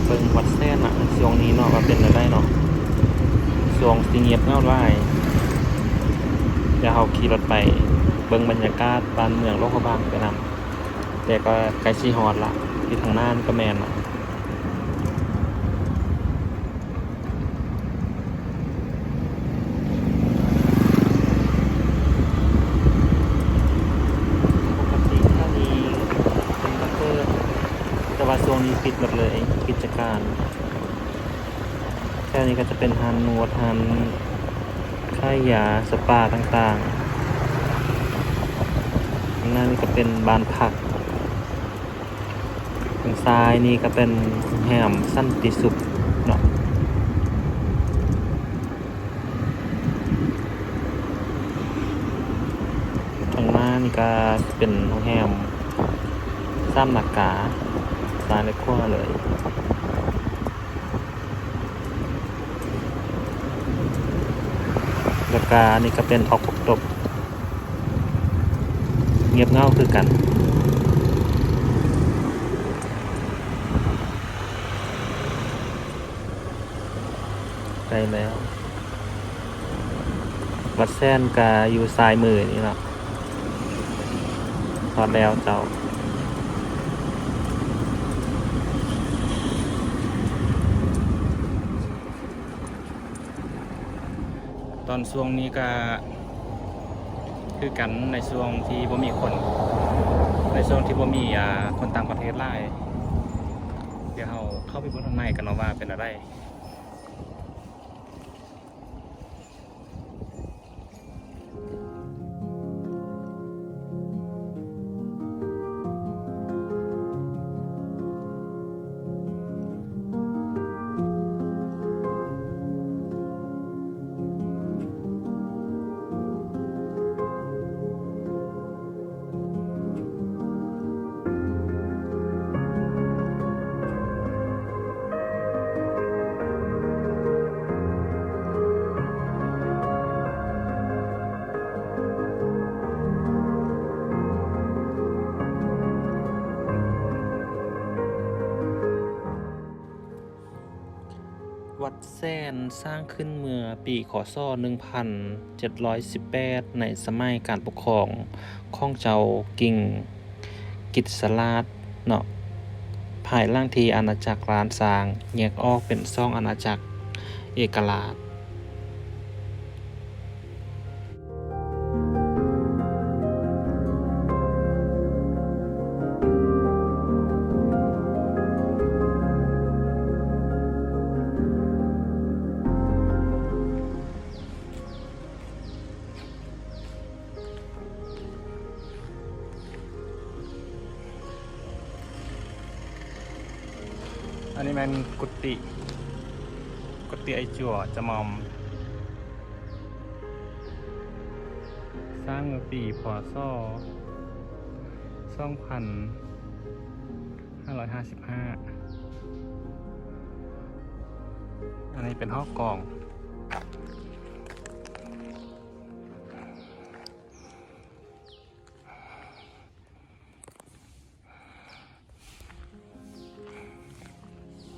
ເບິ່ງວັດແຊນນະ ຊ່ວງນີ້ເນາະ ວ່າເປັນແນວໃດເນາະ. ຊ່ວງຊິງຽບເຫງົາຫຼາຍ. ດຽວເຮົາຂີ່ລົດໄປເບິ່ງບັນຍາກາດບ້ານເມືອງຫຼວງພະບາງໄປນຳ. ແຕ່ກໍໃກ້ຊິຮອດລະ, ຢູ່ທາງໜ້ານີ້ກໍແມ່ນລະ. ປົກກະຕິແຖວນີ້ເພິ່ນກໍເປີດ, ແຕ່ວ່າຊ່ວງນີ້ປິດໝົດເລີຍ ກິດຈະການ. ແຖວນີ້ກໍຈະເປັນຮ້ານນວດ, ຮ້ານຂາຍຢາ, ສະປາຕ່າງໆ. ຂ້າງໜ້ານີ້ກໍເປັນບ້ານພັກ. ທາງຊ້າຍນີ້ກໍເປັນໂຮງແຮມສັນຕິສຸກເນາະ. ທາງໜ້ານີ້ກໍເປັນໂຮງແຮມສາມນາກາ, ຊ້າຍ ແລະ ຂວາເລີຍ. ແລ້ວກະອັນນີ້ກະເປັນອອກກົກຕົກ, ງຽບເຫງົາຄືກັນ. ໃກ້ແລ້ວ. ວັດແຊນກະຢູ່ຊ້າຍມືນີ້ເນາະ. ຮອດແລ້ວເຈົ້າ. ຕອນຊ່ວງນີ້ກະຄືກັນ, ໃນຊ່ວງທີ່ບໍ່ມີຄົນ, ໃນຊ່ວງທີ່ບໍ່ມີ ອ່າ ຄົນຕ່າງປະເທດຫຼາຍ. ດຽວເຮົາເຂົ້າໄປເບິ່ງທາງໃນກັນເນາະວ່າເປັນແນວໃດ. ວັດແຊນສ້າງຂຶ້ນເມື່ອປີ ຄ.ສ. ໜຶ່ງພັນເຈັດຮ້ອຍສິບແປດ ໃນສະໄໝການປົກຄອງຂອງເຈົ້າກິງກິດສະລາດເນາະ, ພາຍຫຼັງທີ່ອານາຈັກລ້ານຊ້າງແຍກອອກເປັນສອງອານາຈັກເອກະລາດ. ອັນນີ້ແມ່ນກຸຕິ, ກຸຕິໄອຈົວຈະໝ່ອມ. ສ້າງເມື່ອປີ ພ.ສ. ສອງພັນຫ້າຮ້ອຍຫ້າສິບຫ້າ. ອັນນີ້ເປັນຫໍກອງ.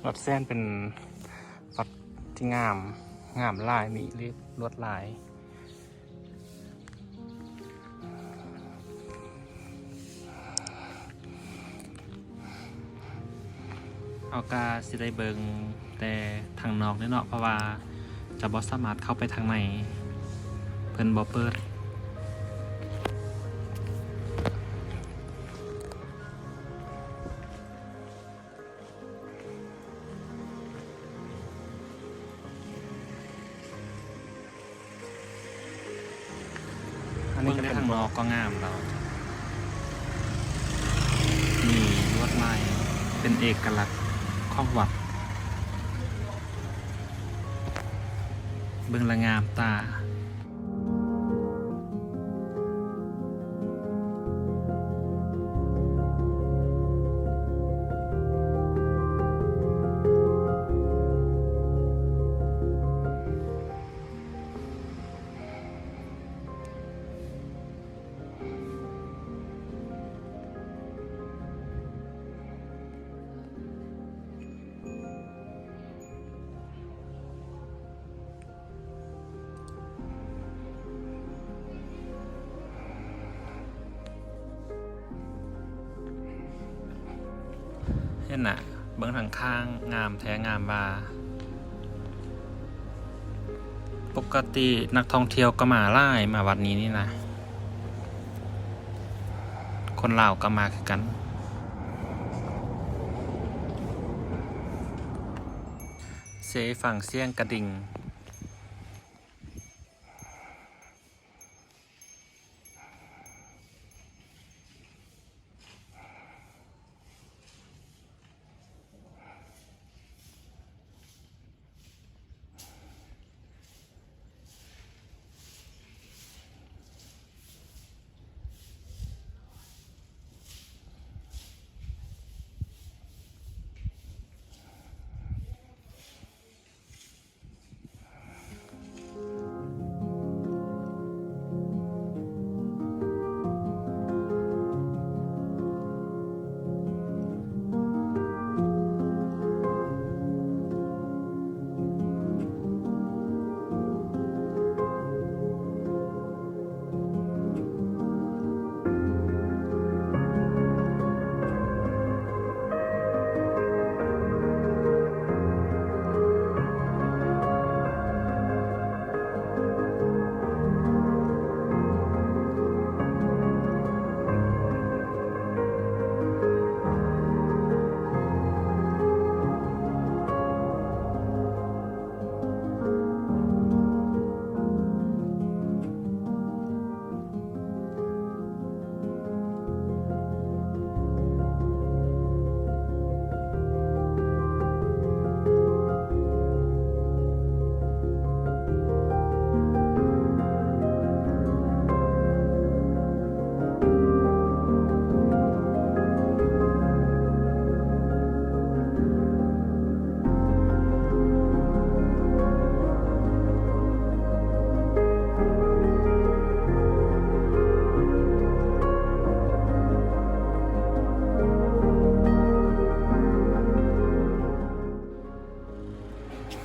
ວັດແຊນເປັນວັດທີ່ງາມ, ງາມຫຼາຍ, ມີລຽບລວດລາຍ. ເຮົາກະຊິໄດ້ເບິ່ງແຕ່ທາງນອກເດ້ເນາະ, ເພາະວ່າຈະບໍ່ສາມາດເຂົ້າໄປທາງໃນ, ເພິ່ນບໍ່ເປີດ. ອັນນີ້ກໍເປັນ ເບິ່ງແຕ່ທາງນອກກໍງາມແລ້ວ, ມີລວດລາຍເປັນເອກະລັກຂອງວັດ, ເບິ່ງແລ້ວງາມຕາ. ນະ ເບິ່ງທາງຂ້າງ ງາມແທ້ງາມວ່າ. ປົກກະຕິນັກທ່ອງທ່ຽວກໍມາຫຼາຍ ມາວັດນີ້ນີ້ນະ ຄົນລາວກໍມາຄືກັນ. ເຊຟັງສຽງກະດິ່ງ.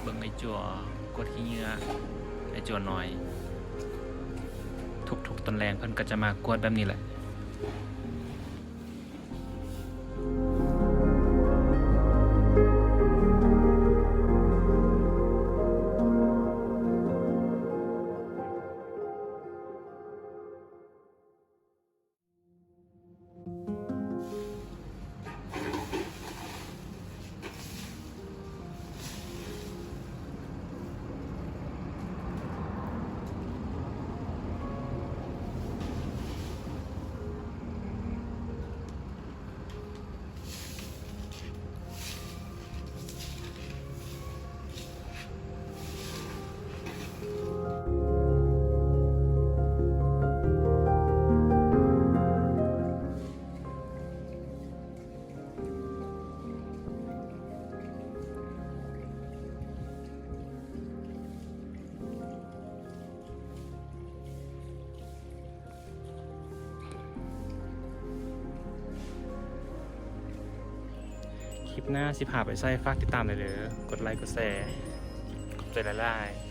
ເບິ່ງໄອ້ຈົວກວດຂີ້ເຫຍື້ອ ໄອ້ຈົວນ້ອຍ ທຸກໆຕອນແລງເພິ່ນກໍຈະມາກວດແບບນີ້ແຫຼະ. ຄລິບໜ້າຊິພາໄປໃສ ຝາກຕິດຕາມແດ່ເດີ ກົດໄລ ກົດແຊ ຂອບໃຈຫຼາຍໆ.